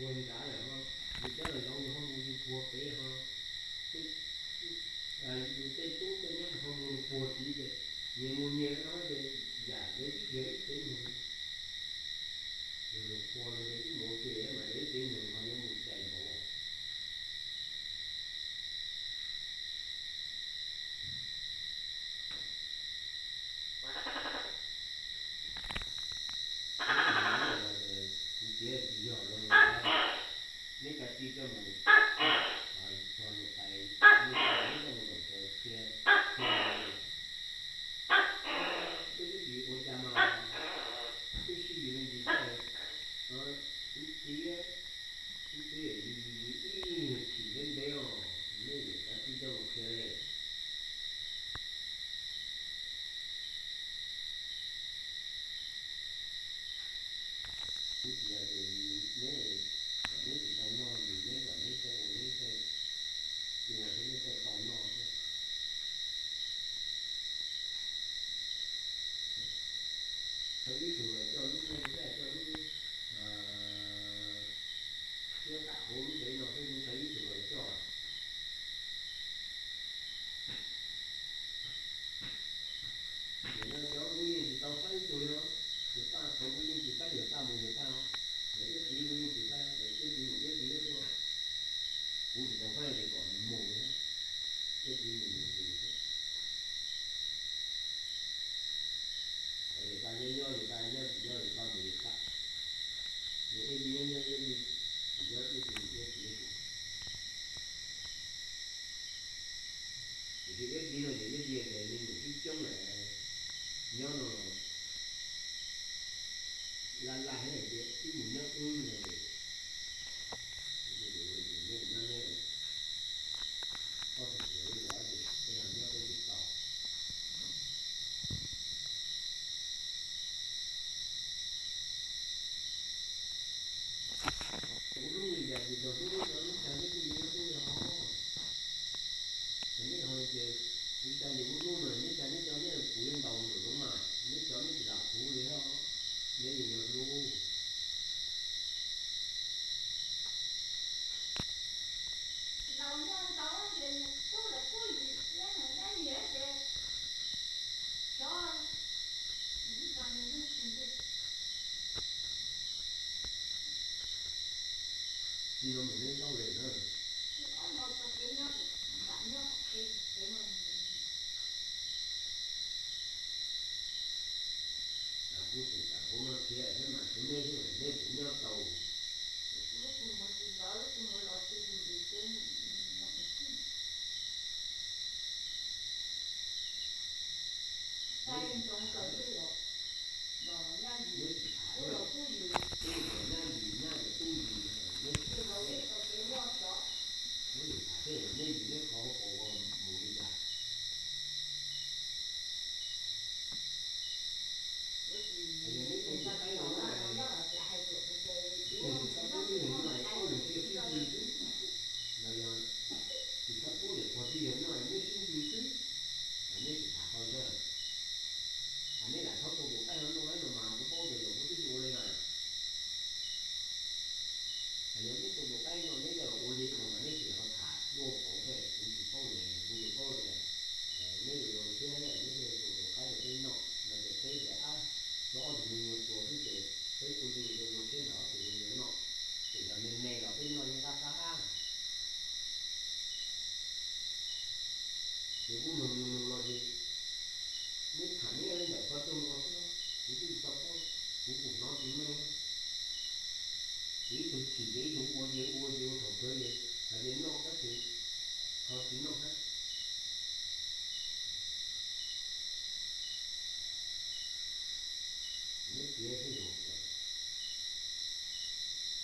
Puag nrad lawm ho, yus cov laus yus ho mus yus puag pem ho, tej, yus tej tub tej nyab ho mus puag tid ces nyias mus nyias no ces yam dev ib yam ib tev neeg, yus mus puag no ces ib mus ua ke mas dev ib tev neeg ho yuav mus cais npaum. Kuv piav tsis yog los neb kav tsij coj mus txog niam tais, nej coj mus kom sawv qhia, qhia, twb tsis ua cas mas, twb sib yws me ntsis xwb, ib txiv, ib txiv yus ib nyuag chim ntev ntev os, nej kav tsij coj mus qhia li. Kuv tsis yog tias neb, kom neb tsis tau noj, yus neb kom neb tau ua, neb tau ua thiab neb tau tau noj thiab. Txhawb ib tug los coj lub neej thiab coj lub siab kam hauv lub ntev no xwb, txhawb ib tug los coj. Nim no cov kuv yeej tsis tau faib ib tug li os. Yawg Paj, kuv yeej tsis faib Yawg Paj mus Yawg Paj, yawg Iab Txiv kuv yeej tsis faib, yawg Iab Txiv mus Iab Txiv lawm tuaj. Kuv tsis tau faib ces kom nws mus li, Iab Txiv mus mus tus xwb. Yawg Paj nyob nyob, Yawg Paj nyob tsis nyob, Yawg Paj mus Yawg Paj, yawg Iab Txiv nyob nyob, Iab Txiv tsis nyob, Iab Txiv mus Iab Txiv. Tiam sis Iab Txiv no ces Iab Txiv tias me nyuam coob coob lawm, nyob no laj laj thiab tias wb mus nyob wb no ces, neb nyob neb, ob tug txiv lawm ces peb ho nyob peb twb tau. Kuv hlub li cas tsis tau hlub, neb tsa neb kuj yeej hlub li hos. Neb ho tias kuv tsa ces kuv hlub no, neb tsa neb cov neb kuv yeej ntaus mus rau zoov mas, neb cov neb tsis lam kuv li hos, neb yeej yuav hlub. Ntaus nyob ntaus ces tub los tub yus, nyab los nyab yus ces xyov. Tsis no mus neb tau li na. Ob no tau kev nyob, nram nyob tom kev, kev no. Kuv tus tam kuv no khiav thiab mas kuv neb xwb, neb kuv nyob tau. Lub kua muag tsis zov, lub kua muag los tsis tus ntws xwb. Tais ntsoov tawm twg los, los nyab yus, los tub yus, nyab yus, nyab yus tub yus, neb tsis tham tej, neb yus tham tej, neb yus neb qhov ua mus li cas. Yog neb tsis qaib no, neb tsis xav pub neb yog no, koj lwm tiam sib ntsws xwb, los yog tsis xav pub niam pog tij yawg no neb sib ntsws xwb, neb tsis tham qhov ntawd. Neb lam txhob tua tus qaib no no mas kuv paub tias yog kuv twb tsis ua li na. Yog neb tua tus qaib no neb coj los ua li no mas neb tsis ho tham dua pauv thiab, kuv tsis paub li, kuv tsuas paub tias neb yuav zoo siab thiab neb thiaj tua tus qaib rau peb noj no ces peb tias ab, tsuas ob tug me nyuam tua xwb ces peb ua li zoo siab nrog ob tug me nyuam noj, ces yog me me los peb noj yeej qab qab. Ces kuv mloog mloog los ces neb tham neb ntawm qhov rooj no xwb, kuv twb tsis tau paub, kuv kuj hnov tsis meej. Ces ib tug chim ces ib tug ua ces ua ces ua thaum kawg ces hais tias noj tab sis ho tsis noj thiab. Neb piav xwb los,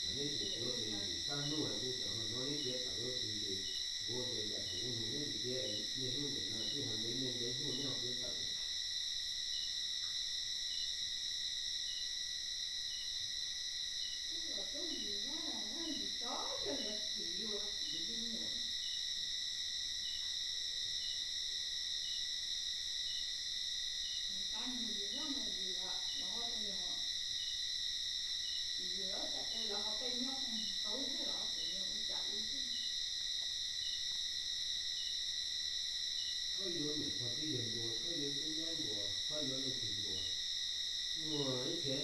yog neb tsis piav ces sab hnub kuv tseem hnov neb piav tawm lub txim ces kuv tias cas thaum kuv nug neb tsis piav, niaj hnub ntawm no twb ho ntev niaj ntev hnub neb ho piav tawm. Yus lawv cam ces lawv ho peb nyob, tau Twb yog ntuas txhob yuav tub nyab ntuas, txhob yuav leej twg ntuas. Muaj ib txhia,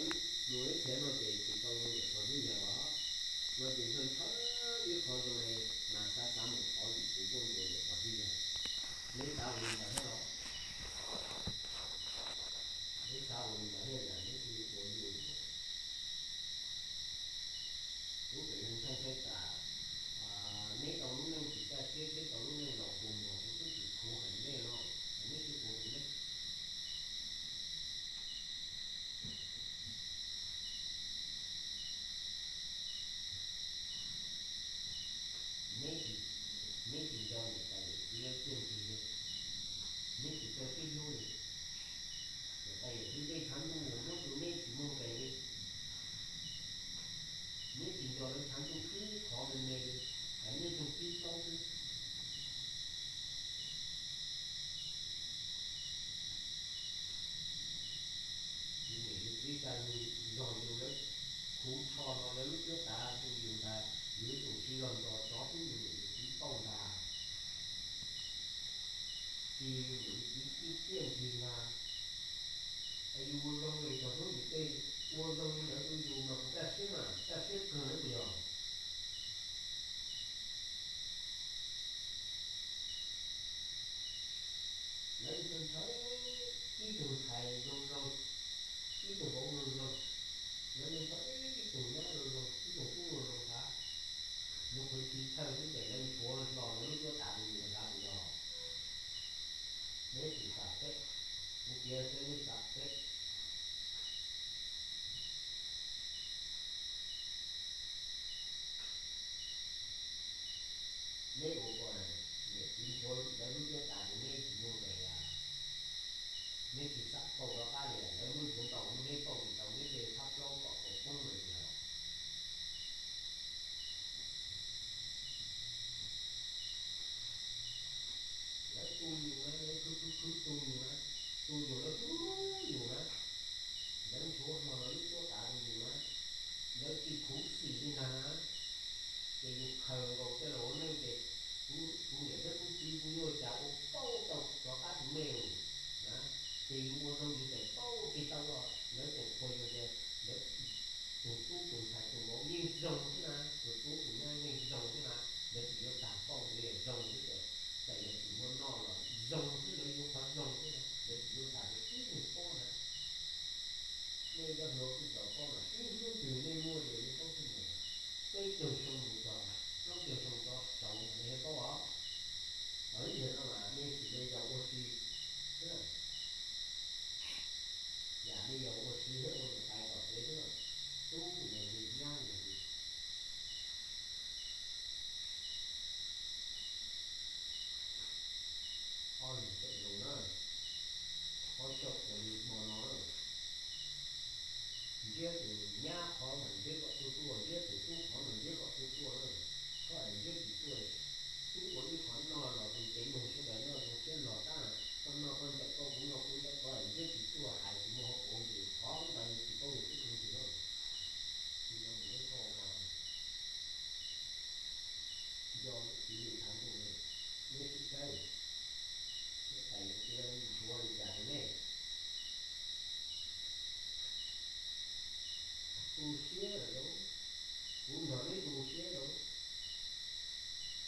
muaj ib txhia no ces tsis tau niam pog hnub ncaws os. No ces ntshaw ntshaw ib qho zoo li mas xav xav mus thov yim tus tuaj ntuas niam pog hnub ncaws. Neb xav ua li ntawd thiab los? Neb xav ua li ntawd thiab yam neb kuj ua li ua. Kuv tseem yog ntshai ntshai tas neb tau lub neej tsis kaj siab thiab tau lub neej los kua muag, kuv twb tsis khuv heev neb no, neb twb ua rau neb. Neb tsis, neb tsis nco niam tais yawm txiv lawv txiaj ntsig li, neb tsis tau sib hlub li. Niam tais yawm txiv tej tshav ntuj uas muab rau neb tsis muaj nqis li. Neb tsis nco lawv tshav ntuj tib qhov me me li, es neb tsuas tib plaub xwb. Yus niam yus txiv xa yus nrog yus lawv khuv tsho hlo lawv lub cuab tav rau yus ntag, yus ib tug tsis los nrog tsov hlub yus niam yus txiv pauj ntag. Tsis yus niam yus txiv txiaj txiaj ntsig ntag. Es yus ua zoo es txog hnub yus tej, ua zoo li ntawd rau yus mas kuv kaj siab mas kaj siab kawg na yog. Lawv ntshaw ntshaw ib tug ntxhais zoo zoo, ib tug vauv zoo zoo, lawv ntshaw ib tug nyab zoo zoo, ib tug tub zoo zoo xav. Lawv qhuav tsis txhawj xwb ces lawv nchuav hlo lawv lub cuab tav rau yus xav yus los. Neb tsis xav peb, kuv piav xwb neb xav peb. Neb ua ko, niam txiv nchuav lawv lub cuab tav rau neb tsis muaj nqis as. Neb tsis xav pauj rov qab li, lawv muab nchuav ntaus neb pauj tsis tau, neb tej thab plaub kom tau poob lawm tiag. Lawv tu yus na, lawv khwv khwv khwv tu yus na, tu yus lawv hlub yus na. Lawv nchuav hlo lawv lub cuab tav rau yus na, lawv tsis khuv xim li ntag na. Ces yus khaws nkaus coj los ua neej ces kuv niam thiab kuv txiv kuv yuav ua cas ua pauj tau rov qab tus me na. Ces yus ua zoo yus tseem pauj tsis tau los lawv tseem qhuas yus tias lawv tus tub tus ntxhais tus vauv yeej zoo xwb na, tus tub tus nyab yeej zoo xwb na, lawv tsis yuav tag pauj, lawv yog zoo xwb ces txawm yog tsis muaj noj los zoo xwb, lawv yuav qhov zoo xwb na, lawv tsis yuav tag rau ib tug pob na. Nej cov hluas kuj txaus paub mas ib hnub twg nej muaj ces nej paub xwb mus, peb caug xyoo mus txog plaub caug xyoo tso saud mas nej thiaj paub os. Los ib yam no mas nej tsis me yaus ua si xwb, yam me yaus ua si thiab ua niam tais tom kev xwb, tub yog li nyab yog li. Ob leeg txawm zoo na, qhov xyaum uas yus hmo no na, ntsiab tus nyab qhov mas ntsiab kom tuaj tuaj, ntsiab tus tub qhov mas ntsiab kom tuaj tuaj na. Koj es ntsiab tsis tuaj, tub ua ib qho noj los tus cev noog sawv daws noj zoo siab los tab, koj noj koj ntawm koj, kuv noj kuv ntawm kuv, ntsiab tsis tuaj hais tsis muaj hauv paus ces qhov ntawd yus tsis paub yus tub tus ntxhais na. Tsis no mus ib qho ko, nco txiv lwm tshav ntuj ne, neb sim saib, niam tais yawm txiv lawv nchuav li cas rau nej. Tu siab lawm lauj, kuv nrog neb tu siab lauj.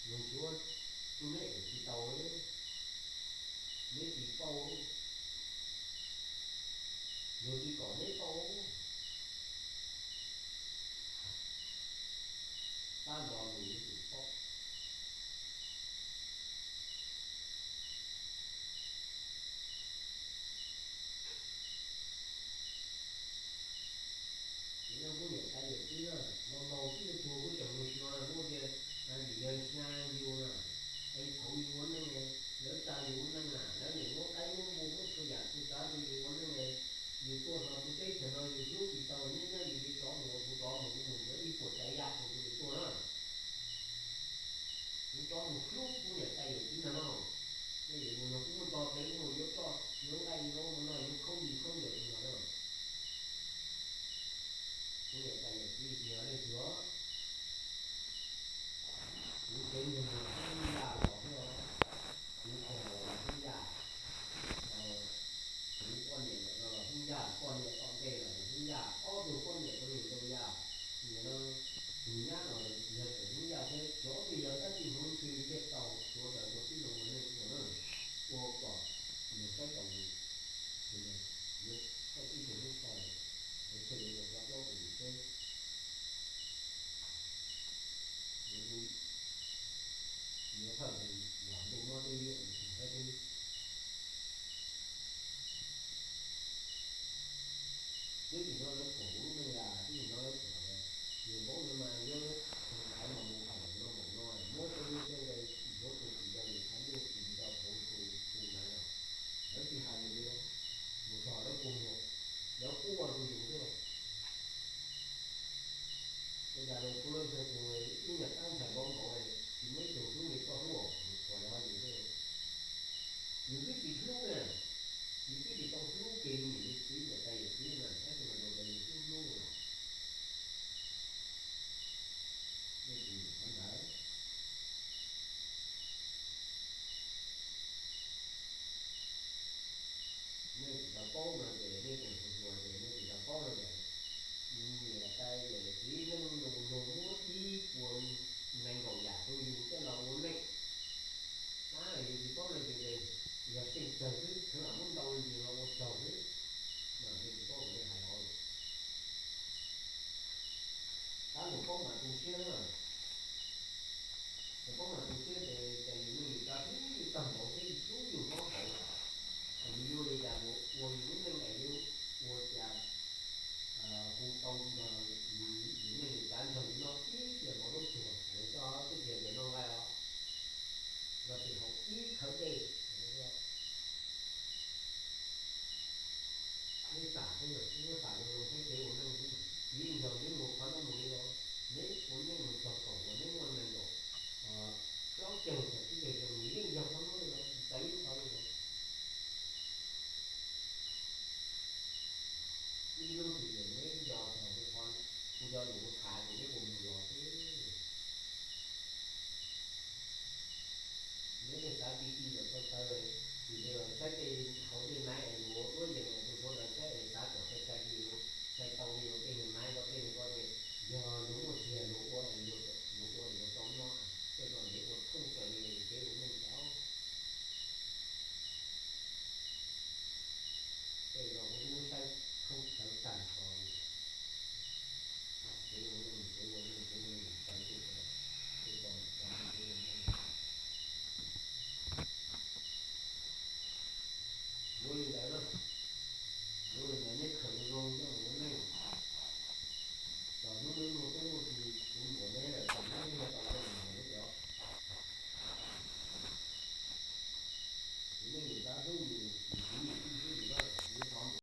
Luag nchuav rau neb es tsis tau, neb tsis paub, luag tsis kom neb paub. Pab lo lus yuav tsum paub. Ces no kuj niam tais yawm txiv na, laus laus twb yuav tuag kuj tseem mus xyuas na, kuj tias vim yog ntshai yus na, es thaum yus ua neej, lawv tsa yus ua neej na, lawv nim muab qaib muab npua muab txhua yam txhua tsav rau yus ua neej, yus tuaj hlo rau teb chaws no yus hlub tsis tau, nyob nyob yus li rov mus, kuv rov mus kuv mus yuav ib puas tsav yaj rau kuv yus tuaj na. Kuv rov mus hlub kuv niam tais yawm txiv ntag no. Ces yus mus no kuv muaj ntau peb kuv mus yuav roj yuav nqaij yuav ua no yuav khaub ncaws khaub ncaws rau no na. Kuv niam tais yawm txiv tsis yog leej twg os. Kuv tsev neeg mas kuj yaj los thiab os. Kuv kho los kuj yaj. Tus nyab no yog tseem Hmoob Yaj thiab, tsuav ob tug yog dab tsi Hmoob nws thiaj tau tuav rawv ua tib zoo ua neej ua na, ua kom nws saib taus nws, ces yuav thaij ib tug Hmoob Thoj, yuav thaij yuav ua plaub plaub tus yus teb, yuav thawj tus yog ntuj mob teb liaj mus saib teb.